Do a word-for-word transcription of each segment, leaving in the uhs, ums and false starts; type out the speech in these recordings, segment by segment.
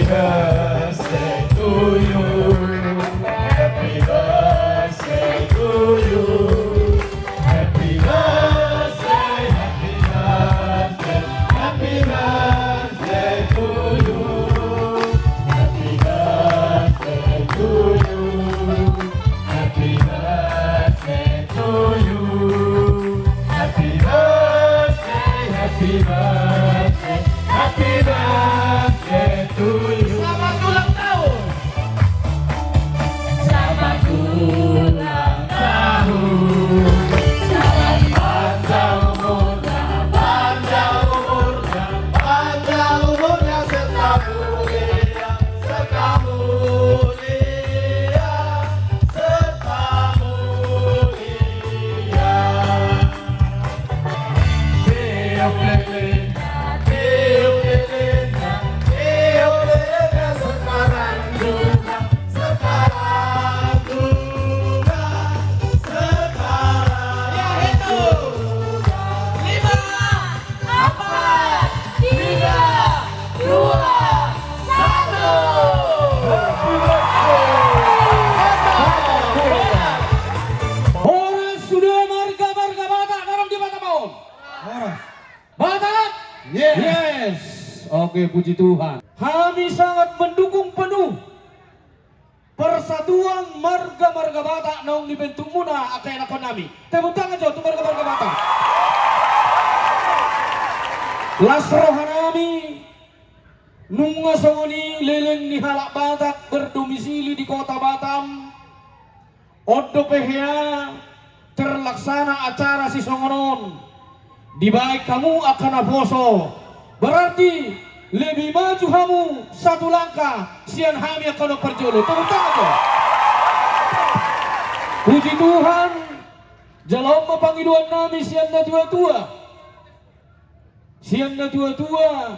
Birthday to you. Happy birthday to you. Happy birthday, happy birthday, happy birthday to you. Happy birthday to you. Happy birthday to you. Happy birthday, happy birthday, happy birthday to you. Selamat ulang tahun. Selamat ulang tahun. Selamat panjang umurnya, panjang umurnya, panjang umurnya, serta mulia, serta mulia. Empat, tiga, dua, satu. Horas sude marga-marga Batak na adong di Batam on. Horas. Batak? Yes. Yes. Oke, puji Tuhan. Hami sangat mendukung penuh persatuan marga-marga Batak naung dibentukmuna, angka ianakhon nami. Tepuk tangan jo tu marga-marga Batak. Las roha nami, nunga songon i leleng ni halak Batak berdomisili di Kota Batam. On dope hea terlaksana acara sisongon on. Dibaen hamu angka naposo, berarti lebih maju hamu satu langkah sian hami angka na parjolo. Tepuk tangan jo. Puji Tuhan, jalo on ma pangidoan nami sian natua-tua. Sian natua-tua,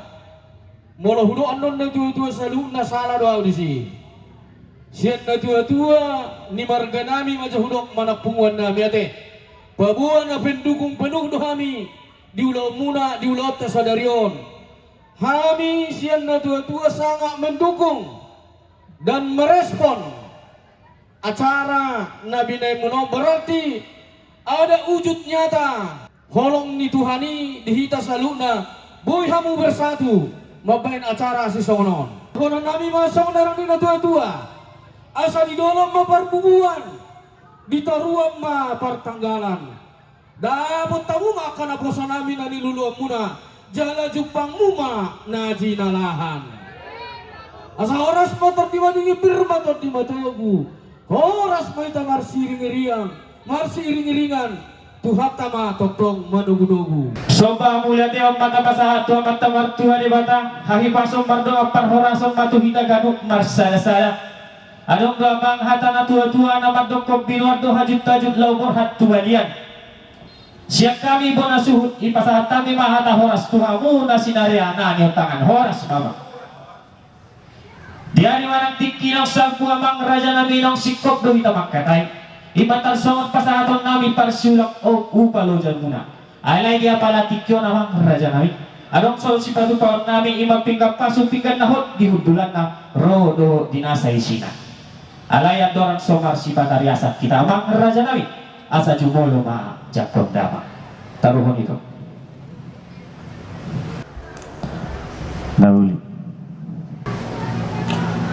molo hudok annon natua-tua saluhutna, sala do ahu disi. Sian natua-tua ni marga nami ma jo hudok, manang punguan nami, ate. Paboa na pendukung penuh do hami di ulaonmuna, di ulaonta sadari on. Hami sian natua-tua sangat mendukung dan merespon acara na binaenmuna on, berarti ada wujud nyata holong ni Tuhan i di hita saluhutna, boi hamu bersatu mambaen acara sisongon on. Dohonon nami ma songon na nidok ni natua-tua: Asa di dolok ma parbubuan, di toruan ma partanggalan. Dapot hamu ma angka naposo nami na niluluanmuna, jala jumpangmu ma na jinalahan. Asa horas ma Tondi Madingin, pir ma Tondi Matogu. Horas ma hita marsiring-iringan, marsiring-iringan, Tuhanta ma tongtong manogu-nogu. Somba mauliate ma tapasahat tu Amanta Martua Debata, hahipason mardongan parhorason ma tu hita ganup marsada-sada. Adong do amang hata natua-tua na mandokkon: Binoan do hajut-hajut, laho borhat tu balian. Sian hami bona suhut, ipasahat hami ma hata horas tu hamu na sinarea na niontangan. Horas ma, amang. Di ari manang tingki naung salpu, amang raja nami, naung singkop do hita mangkatai. I ma tarsongon pasahaton nami parsiulang on upa loja muna. Alai di apala tingki on, amang raja nami, adong songon sipatupaon nami, i ma pinggan pasu, pinggan na hot di hundulanna, ro dohot di nasa isina. Alai andorang so marsipatariasan hita, amang raja nami, asa jumolo ma jangkon damang. Taruhon i do. Na uli.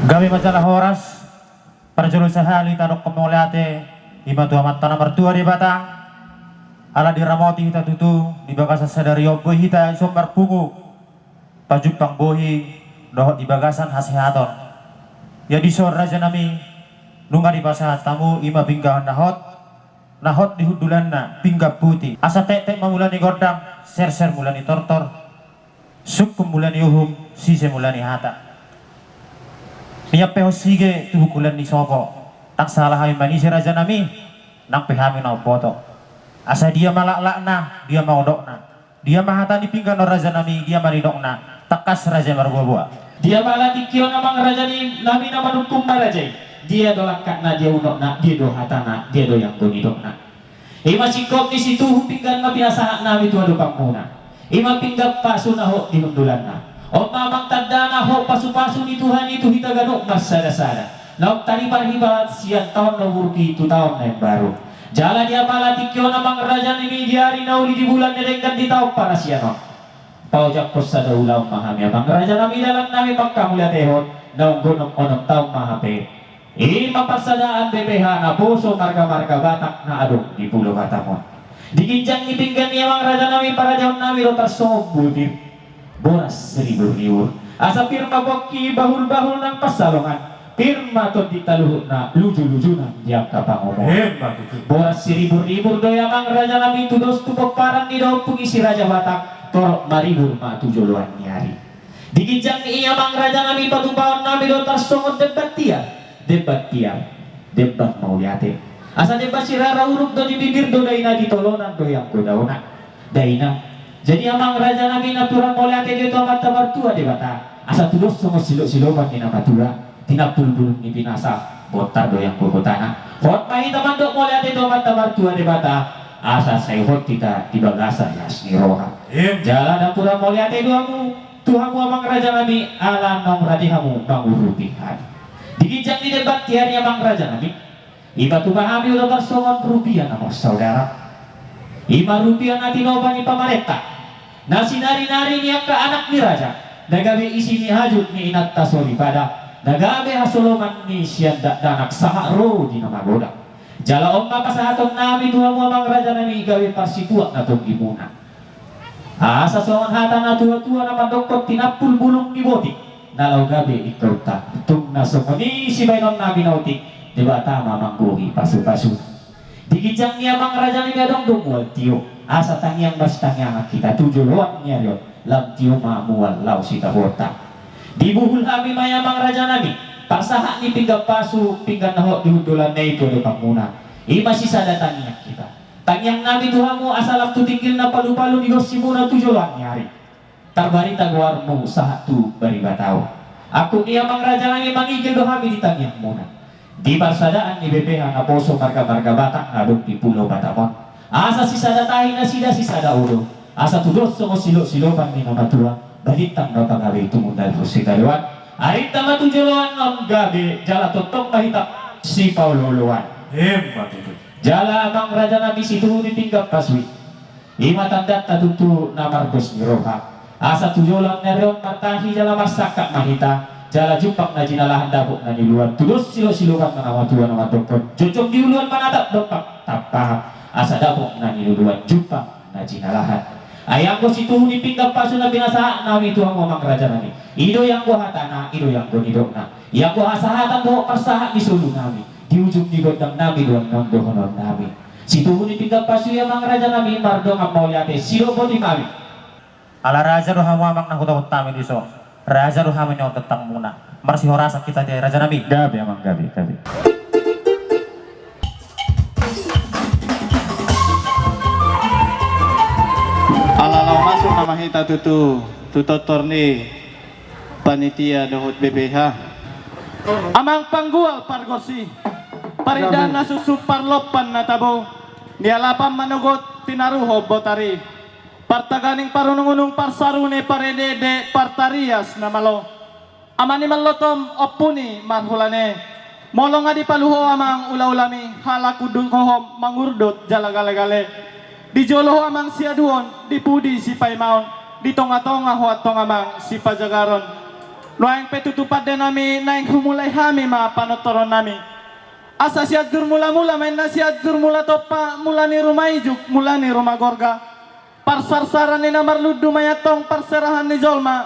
Gabe ma jala horas. Parjolo sahali tadokkon mauliate i ma tu Amanta na martua Debata, ala diramoti hita tutu di bagasan sadari on, boi hita dison marpungu pajumpang bohi dohot di bagasan hasehaton. Ia dison, raja nami, nunga dipasahat hamu i ma pinggan na hot, na hot di hundulanna, pinggan puti. Asa tektek ma mula ni gondang, serser mula ni tortor, sungkun mula ni uhum, sise mula ni hata. Nian pe hot sige tu bukulan ni sopo, ndang sala hami manise, raja nami, nang pe hami na umboto. Asa dia ma laklakna, dia ma unokna, dia ma hata ni pinggan on, raja nami, dia ma nidokna, tangkas raja i marboaboa. Di apala tingki on, amang raja nami, na manungkun ma raja i. Dia do langkatna, dia unokna, dia do hatana, dia do anggo nidokna. I ma singkop ni situhu pinggan na pinasahat nami tu adopanmuna. I ma pinggan pasu na hot di hundulanna. On ma amang tandana hot pasupasu ni Tuhan i tu hita ganup marsadasada. Naung taripar hibat sian taon na buruk i tu taon na imbaru. Jala di apala tingki on amang raja nami di ari na uli di bulan na denggan di taon parasian on. Paojakkon sada ulaon ma hami amang raja nami dalan nami mangkamauliatehon naung gonom onom taon ma hape. I ma parsadaan B P H naposo marga-marga Batak na adong di Pulo Batam on. Di ginjang ni pinggan i amang raja nami parajahon nami do tarsongon butir. Boras siribur-ribur. Asa pir ma pongki bahul-bahul nang pansalongan. Pir ma tondi taluhutna luju-luju nang di angka pangomoan. Emma tutu. Boras siribur-ribur do i amang raja nami tudos tu pomparan ni daompung i si Raja Batak. Torop maribur ma tu joloan ni ari. Di ginjang ni i amang raja nami patupaon nami do tarsongon demban tiar, demban tiar, demban mauliate. Asa demban sirara uruk do di bibir do daina di tolonan do i anggo daona. Daina. Jadi amang raja nami napuran mauliate do i tu Amanta Martua Debata. Asa tudos songon silop-silopan ni na matua. Tinampul bulung ni pinasa. Bontar do i anggo gotana. Hot ma hita mandok mauliate do i tu Amanta Martua Debata. Asa sai hot hita di bagasan las ni roha. Em. Jala napuran mauliate do hamu. Tu hamu amang raja nami ala naung rade hamu mangurupi hami. Di ginjang ni demban tiar i amang raja nami. I ma tupa hami do tarsongon rupia na marsaudara. I ma rupia na tinopa ni pamarenta. Na sinari-nari ni angka anak ni raja. Na gabe isi ni hajut ni inanta soripada. Na gabe hasoloman ni sian dakdanak sahat ro di na magodang. Jala on ma pasahaton nami tu hamu amang raja nami gabe parsituak na tonggimuna. Asa songon hata na tua-tua na mandokkon tinampul bulung ni botik na laho gabe ingkauta. Tung na songon i sibaenon nami na otik. Debata ma manggohi pasu-pasu. Di ginjang ni amang raja nami adong do mual tio. Asa tangiang ma sitangiangan hita tu joloan ni ari on. Lam tio ma mual laho sitahuonta. Dibuhul hami ma i amang raja nami. Parsahat ni pinggan pasu pinggan na hot di hundulan na i tu adopangmuna. I ma sisada tangiang hita. Tangiang nami tu hamu asa lam tu tinggil na palu-palu ni gonsimuna tu joloan ni ari. Tarbarita goarmu sahat tu bariba tao. Angkup ni amang raja nami mangigil do hami di tangiangmuna. Di parsadaan ni B P H naposo marga-marga Batak na adong di Pulo Batam on. Asa sisada tahi nasida sisada udo. Asa tudos songon silop-silopan ni na matua. Balintang ma pagabe tumundalhon sitadoan. Arinta ma tu joloan on gabe jala tongtong ma hita sipaolo-oloan. Emma tutu. Jala amang raja nami situhu ni pinggan pasu i. I ma tandanta tutu na mardos ni roha. Asa tu joloan ni ari on martahi jala marsangkap ma hita. Jala jumpang na jinalahan dapot na niuluan. Tudos silop-silopan ma na matua na mandokkon. Jongjong di uluan manatap dompak tampaham. Asa dapot na niuluan jumpang na jinalahan. Ai anggo situhu ni pinggan pasu na pinasahat nami tu hamu amang raja nami. I do i anggo hatana, i do i anggo nidokna. I anggo hasahatan dohot parsahat ni solu nami. Di ujung ni gondang nami do annon dohonon nami. Situhu ni pinggan pasu i amang raja nami mardongan mauliate sidok boti nami. Ala raja do hamu amang na hutahut hami dison. Raja do hami ni on tentangmuna. Marsihorasan hita di raja nami. Gabe amang gabe gabe. Ala laho masuk nama hita tutu tu tortor ni panitia dohot B P H. Amang panggual pargonsi, parindahan na suksuk parlompan na tabo, nialapan manogot tinaruhon botari. Partaganing parunung-unung parsarune parede-ede partarias na malo. Ama ni mallotom ompu ni marhulane. Molo nga dipalu ho amang ula-ulami halak unduk hohom mangurdot jala gale-gale. Di jolo ho amang siaduon, di pudi sipaimaon, di tonga-tonga ho antong amang sipajagaron. Nuaeng pe tutu pande nami naeng humulai hami ma panortoron nami. Asa Sianjur Mula-mula ma inna Sianjur Mula Tompa, mula ni ruma ijuk, mula ni ruma gorga. Parsarsaran ni na marlundu ma i antong parserahan ni jolma.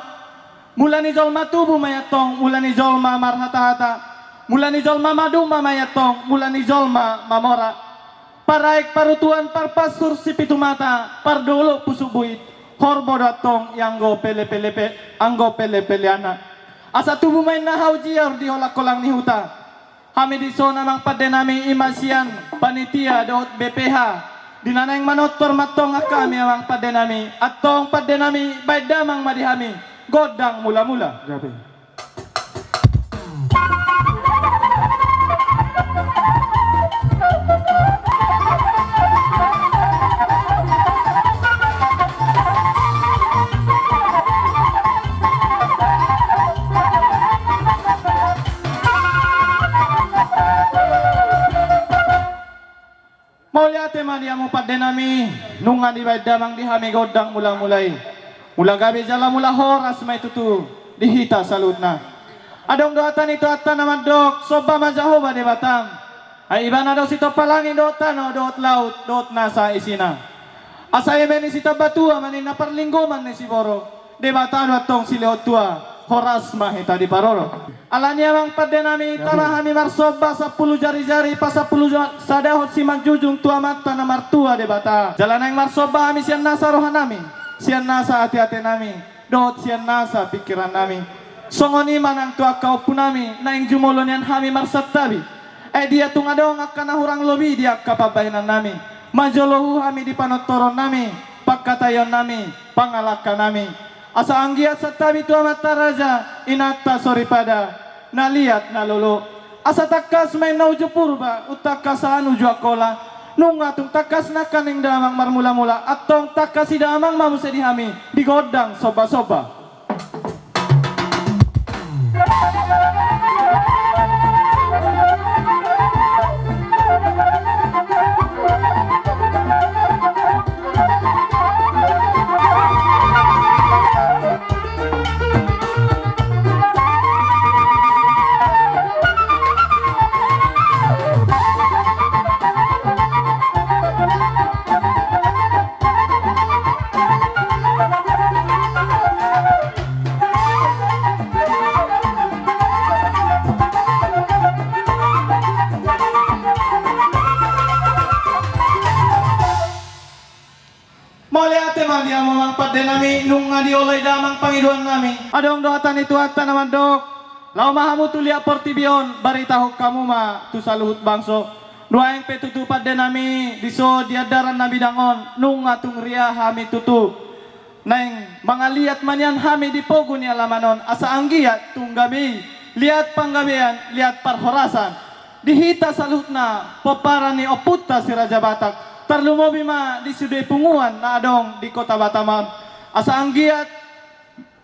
Mula ni jolma tubu ma i antong mula ni jolma marhata-hata. Mula ni jolma maduma ma i antong mula ni jolma mamora. Paraek parutuan parpansur sipitu mata pardolok pusuk buit. Horbo do antong i anggo pele-pele pe, anggo pele-peleanna. Asa tubu ma inna hau jiar di holang-holang ni huta. Hami dison amang pande nami i ma sian panitia dohot B P H. Di na naeng manortor ma antong angka hami amang pande nami. Antong pande nami baen damang ma di hami. Gondang mula-mula. Gabe. Ate ma di hamu pande nami, nunga dibaen damang di hami gondang mula-mula i. Mula gabe jala mula horas ma i tutu di hita saluhutna. Adong do hata ni Tuhanta na mandok, somba ma Jahowa Debatam. Ai Ibana do sitompa langit dohot tano dohot laut dohot nasa isina. Asa eme ni sitambatua ma ninna parlinggoman ni siborok, Debata do antong silehon tua, horas ma hita diparorot. Alani i amang pande nami, tama hami marsomba sampulu jari-jari pasampulu jo-, sadahon simanjujung tu Amanta na martua Debata. Jala naeng marsomba hami sian nasa roha nami, sian nasa ate-ate nami, dohot sian nasa pingkiran nami. Songon i ma nang tu angka ompu nami naeng jumolo nian hami marsantabi. Ai dia tung adong angka na hurang lobi di angka pambahenan nami, manjolohu hami di panortoron nami, pangkataion nami, pangalangka nami. Asa anggiat santabi tu amanta raja, inanta soripada, na liat na lolo. Asa tangkas ma inna uju Purba, umtangkasan uju Angkola. Nunga tung tangkas nangkaning damang marmula-mula, antong tangkasi damang ma muse di hami di gondang somba-somba. Mauliate ma di hamu amang pande nami, nunga dioloi damang pangidoan nami. Adong do hata ni Tuhanta na mandok, laho ma hamu tu liat portibi on, baritahon hamu ma tu saluhut bangso. Nuaeng pe tutu pande nami, dison di andaran na bidang on, nunga tung ria hami tutu. Naeng mangaliat ma nian hami di pogu ni alaman on, asa anggiat tung gabe i, liat panggabean, liat parhorasan di hita saluhutna pomparan ni ompunta si Raja Batak, tarlumobi ma di sude punguan na adong di Kota Batam on. Asa anggiat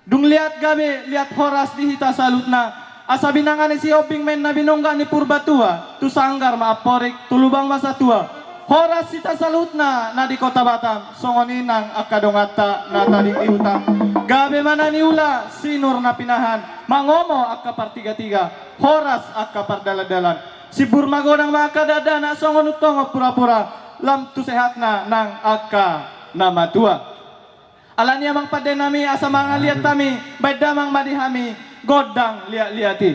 dung liat gabe, liat horas di hita saluhutna, asa binanga ni Sihombing ma inna binongga ni Purbatua, tu sanggar ma amporik, tu lubang ma satua. Horas hita saluhutna na di Kota Batam, songon i nang angka donganta na tading di huta. Gabe ma na niula, sinur na pinahan, mangomo angka partigatiga, horas angka pardalandalan. Simbur magodang ma angka dakdanak, songon untongon purapura, lam tu sehatna nang angka na matua. Alani i amang pande nami, asa mangaliat hami, baen damang ma di hami gondang liat-liat i.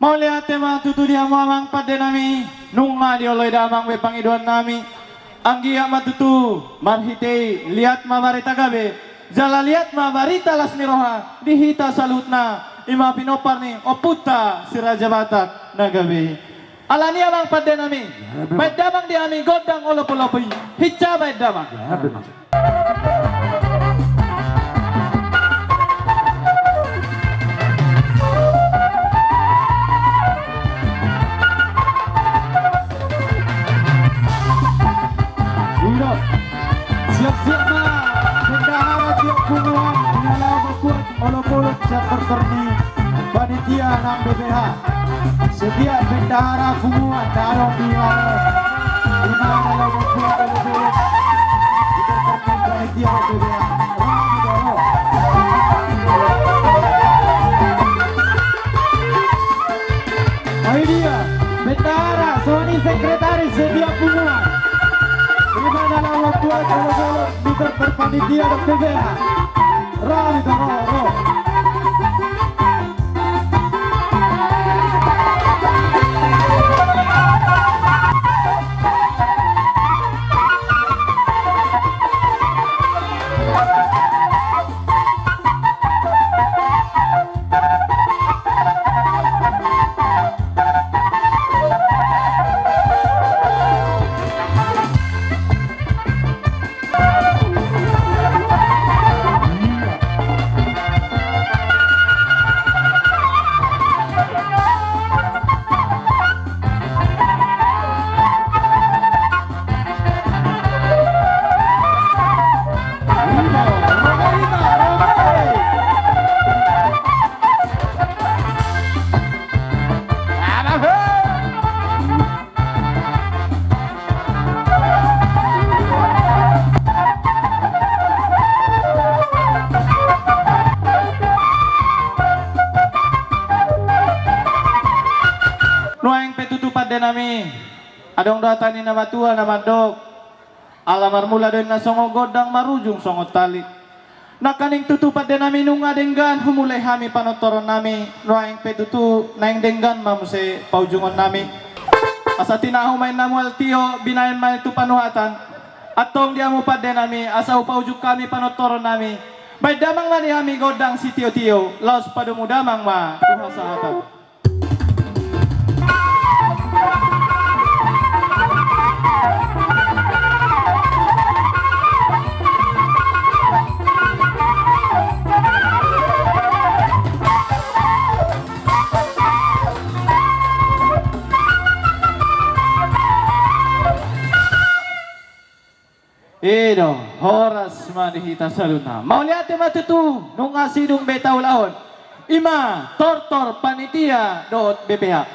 Mauliate ma tutu di hamu amang pande nami, nunga dioloi damang be pangidoan nami. Anggiat ma tutu marhite i liat ma barita gabe, jala liat ma barita las ni roha di hita saluhutna, i ma pinompar ni ompunta si Raja Batak na gabe i. Alani i amang pande nami, baen damang di hami gondang olopolop i, hinsa baen damang. Siap-siap ma bendahara tiap punguan, na laho mambuat olopolop sian tortor ni panitia nang B P H. Setiap bendahara punguan na adong di, di mana laho mambuat olopolop di tortor ni panitia B P H. Ai dia, bendahara, songon i sekretaris setiap punguan. Di mana laho mambuat olopolop di tortor panitia B P H. Ro, ro, ro. Nuaeng pe tutu pande nami, adong do hata ni na matua na mandok, ala marmula do inna songon gondang, marujung songon tali. Nangkaning tutu pande nami nunga denggan humulai hami panortoron nami, nuaeng pe tutu naeng denggan ma muse paujungon nami. Asa tinahu ma inna mual tio, binahen ma i tu panuhatan. Antong di hamu pande nami, asa hupaujung hami panortoron nami. Baen damang ma di hami gondang sitiotio, laos padomu damang ma tu hasahatan. I do, horas ma di hita saluhutna. Mauliate ma tutu, nunga sidung be taulahon. I ma tortor panitia dohot B P H.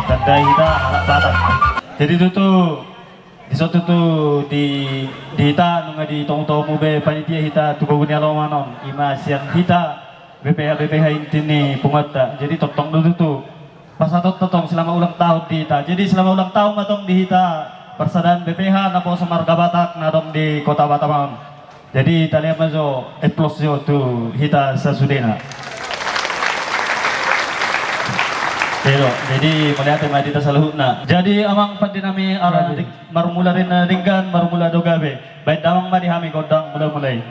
Tanda hita anak Batak. Jadi tutu, dison tutu di, di hita nunga ditongtomu be panitia hita tu bogu ni aloman on, i ma sian hita B P H, B P H inti ni punguanta. Jadi tongtong do tutu pasahatonta tong selamat ulang tahun di hita. Jadi selamat ulang tahun ma tong di hita parsadaan B P H naposo marga Batak na adong di Kota Batam on. Jadi talean ma jo, applause jo tu hita sasudena. Jadi mauliate ma di hita saluhutna. Jadi amang pande nami, ala marmula do inna denggan, marmula do gabe. Baen damang ma di hami gondang mula-mula i.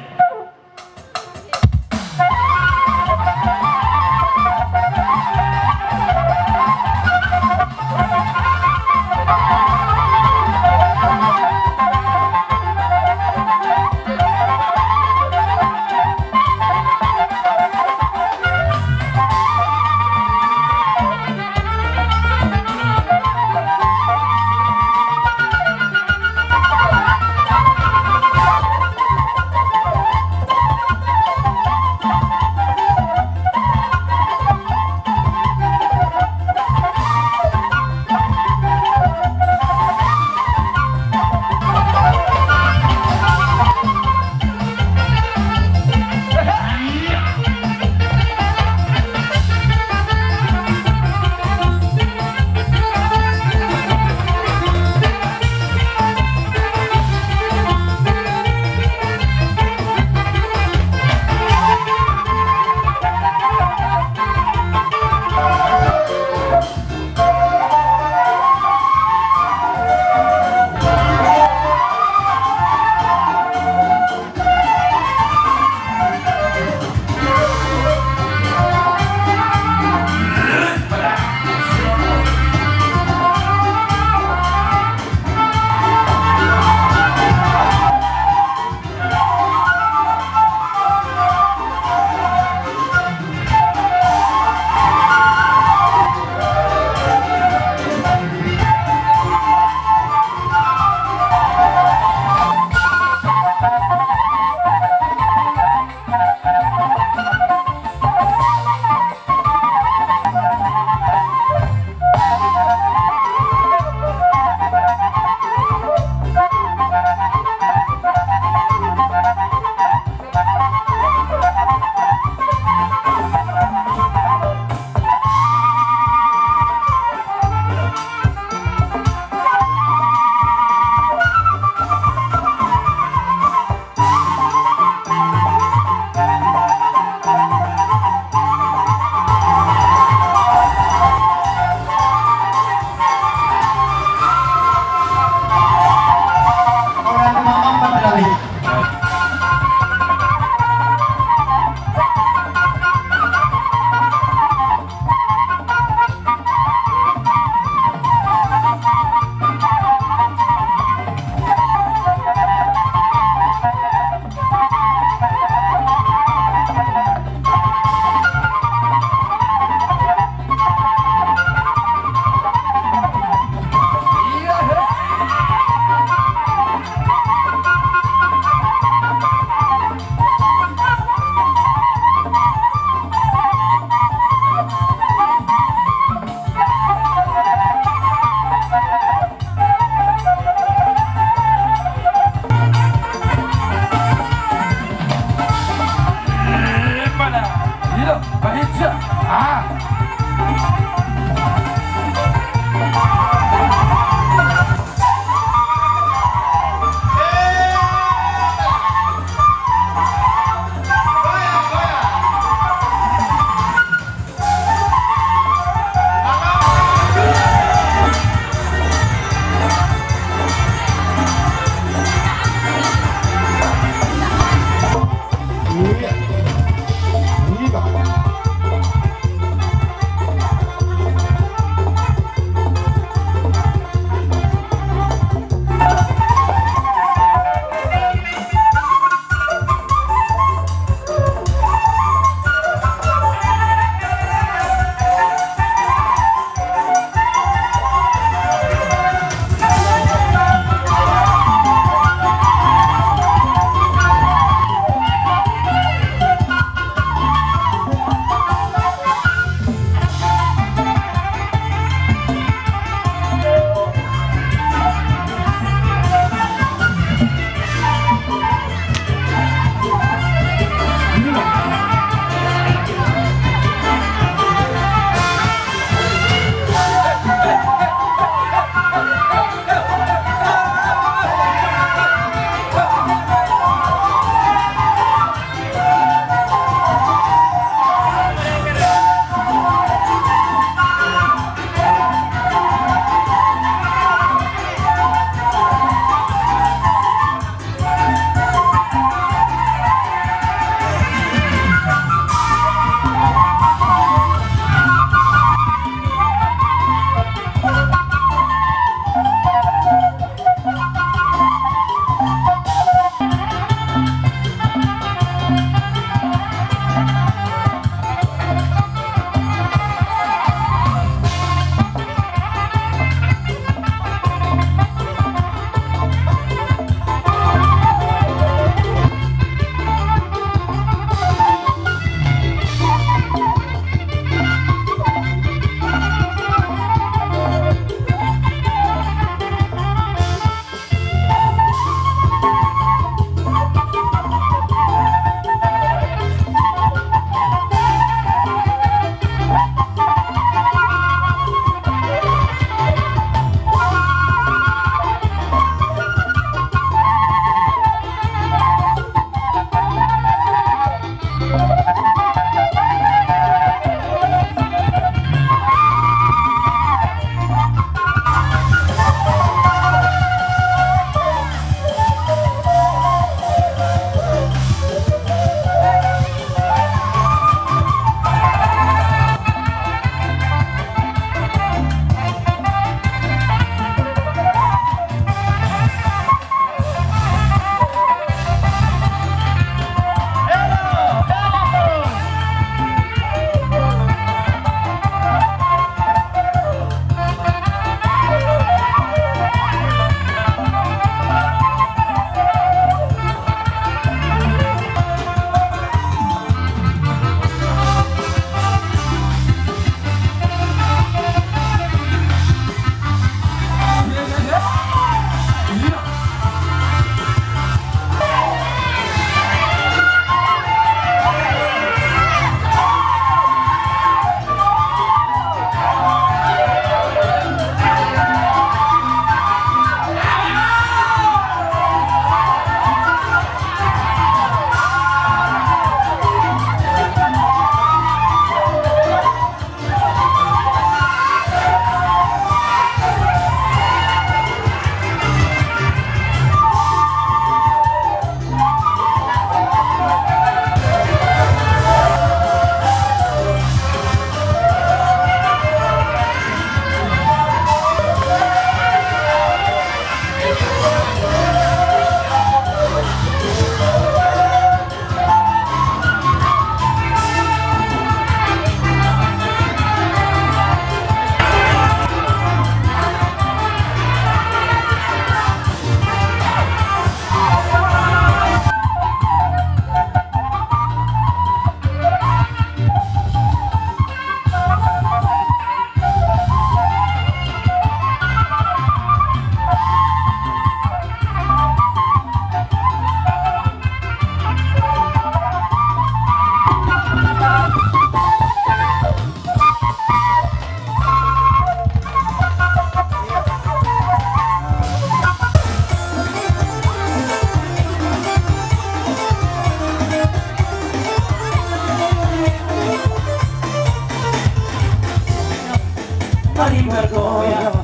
Ari bergoyang,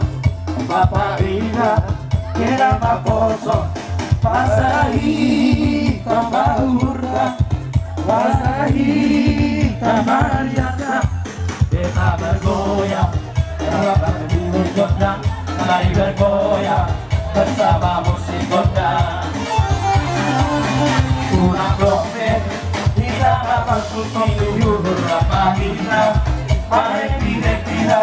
Bapa Ina, kena paposo, pasahi tambah umurta, pasahi tambah riasa. Kita bergoyang, rapat di gondang, mari bergoyang bersama musik gondang. Kurang dope, kita rapat susun dulu, rapat kita, mari kita, kita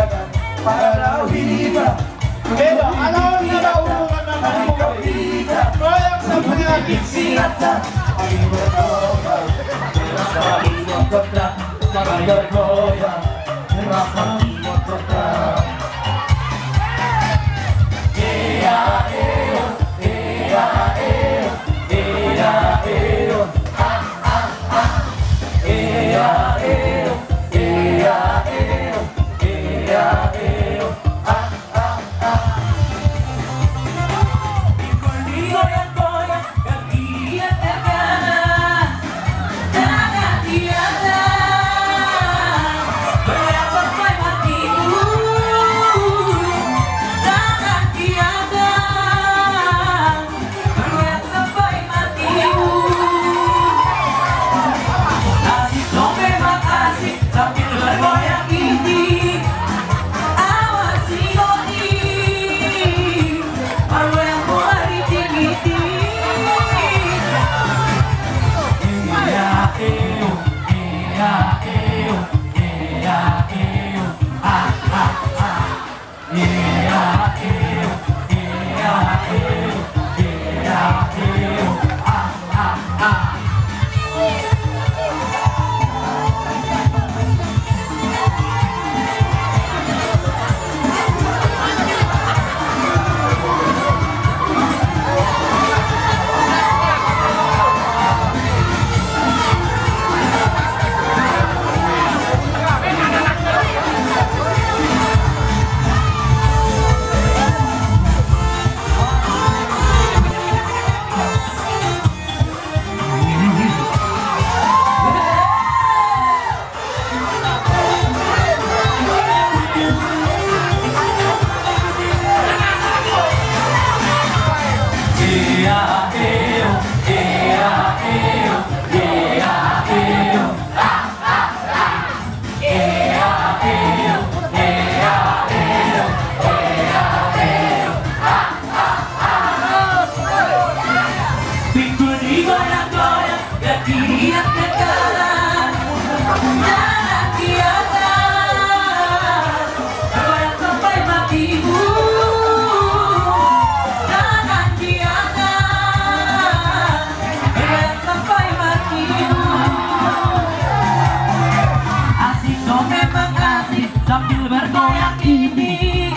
Asik dong, memang asik sambil bergoyang ini.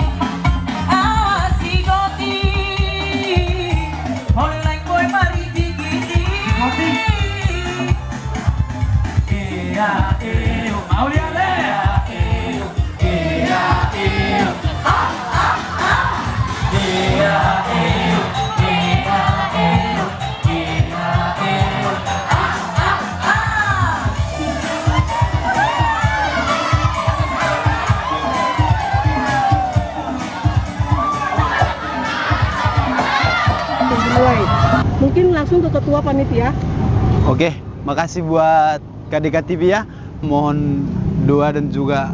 Awas si Goti, oleng boy mari digiti. Goti. Iya, iyo, mau lihat deh. Iya, iyo. Iya, iyo. Iya, iyo. Mungkin langsung ke ketua panitia. Oke, makasih buat K D K T V ya. Mohon doa dan juga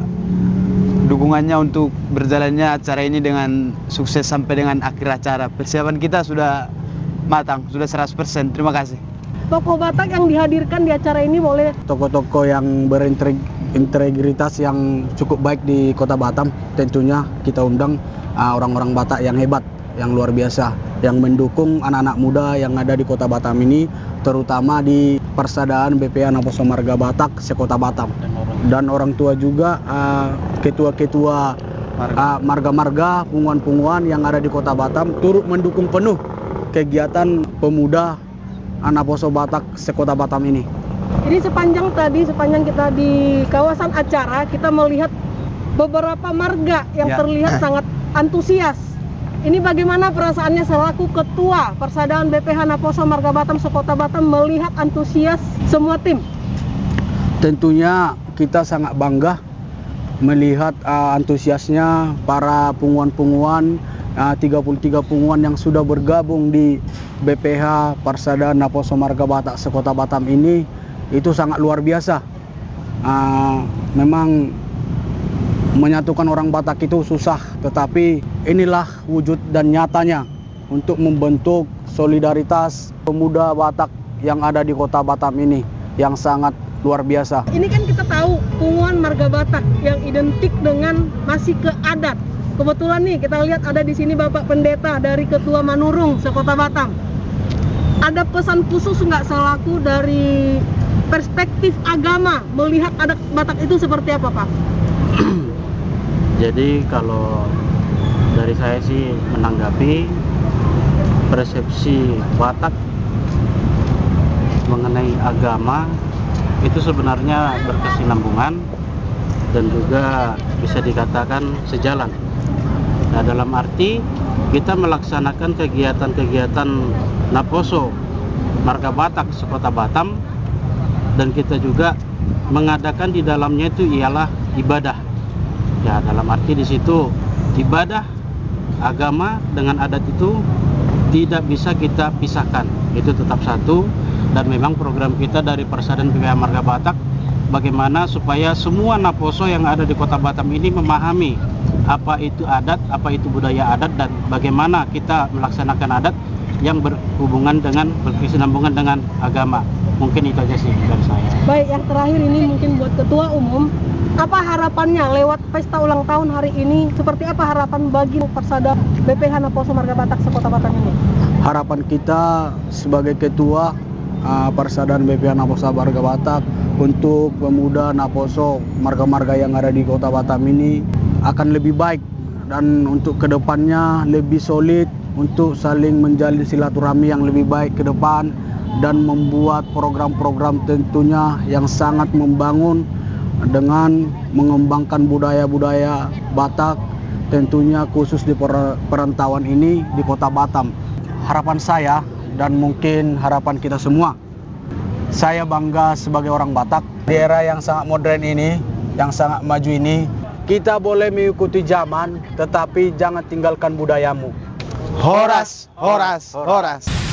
dukungannya untuk berjalannya acara ini dengan sukses sampai dengan akhir acara. Persiapan kita sudah matang, sudah seratus persen. Terima kasih. Tokoh Batak yang dihadirkan di acara ini boleh. Tokoh-tokoh yang berinteg-, integritas yang cukup baik di Kota Batam, tentunya kita undang, ah, orang-orang Batak yang hebat, yang luar biasa, yang mendukung anak-anak muda yang ada di Kota Batam ini, terutama di Parsadaan B P H Naposo Marga Batak se-Kota Batam. Dan orang tua juga, ah, ketua-ketua, ah, marga-marga, punguan-punguan yang ada di Kota Batam turut mendukung penuh kegiatan pemuda Naposo Batak se-Kota Batam ini. Jadi sepanjang tadi, sepanjang kita di kawasan acara, kita melihat beberapa marga yang terlihat sangat antusias. Ini bagaimana perasaannya selaku ketua Parsadaan B P H Naposo Marga Batam se-Kota Batam melihat antusias semua tim? Tentunya kita sangat bangga Melihat, ah, antusiasnya para punguan-punguan, ah, tiga puluh tiga punguan yang sudah bergabung di B P H Parsadaan Naposo Marga Batak se-Kota Batam ini, itu sangat luar biasa. Ah, memang menyatukan orang Batak itu susah, tetapi inilah wujud dan nyatanya untuk membentuk solidaritas pemuda Batak yang ada di Kota Batam ini yang sangat luar biasa. Ini kan kita tahu punguan marga Batak yang identik dengan masih ke adat. Kebetulan nih kita lihat ada di sini Bapak Pendeta dari Ketua Manurung se-Kota Batam. Ada pesan khusus nggak selaku dari perspektif agama melihat adat Batak itu seperti apa, Pak? Jadi kalau dari saya sih menanggapi persepsi Batak mengenai agama itu sebenarnya berkesinambungan dan juga bisa dikatakan sejalan. Nah, dalam arti kita melaksanakan kegiatan-kegiatan Naposo Marga Batak se-Kota Batam, dan kita juga mengadakan di dalamnya itu ialah ibadah. Ya, dalam arti di situ ibadah, agama dengan adat itu tidak bisa kita pisahkan. Itu tetap satu, dan memang program kita dari Parsadaan B P H Marga Batak, bagaimana supaya semua Naposo yang ada di Kota Batam ini memahami apa itu adat, apa itu budaya adat, dan bagaimana kita melaksanakan adat yang berhubungan dengan, berkesinambungan dengan agama. Mungkin itu aja sih dari saya. Baik, yang terakhir ini mungkin buat Ketua Umum, apa harapannya lewat pesta ulang tahun hari ini? Seperti apa harapan bagi Parsadaan B P H Naposo Marga Batak se-Kota Batam ini? Harapan kita sebagai ketua, ah, Parsadaan B P H Naposo Marga Batak untuk pemuda Naposo marga-marga yang ada di Kota Batam ini akan lebih baik dan untuk kedepannya lebih solid untuk saling menjalin silaturahmi yang lebih baik ke depan dan membuat program-program tentunya yang sangat membangun dengan mengembangkan budaya-budaya Batak, tentunya khusus di per-, perantauan ini di Kota Batam. Harapan saya dan mungkin harapan kita semua, saya bangga sebagai orang Batak. Di era yang sangat modern ini, yang sangat maju ini, kita boleh mengikuti zaman, tetapi jangan tinggalkan budayamu. Horas, horas, horas.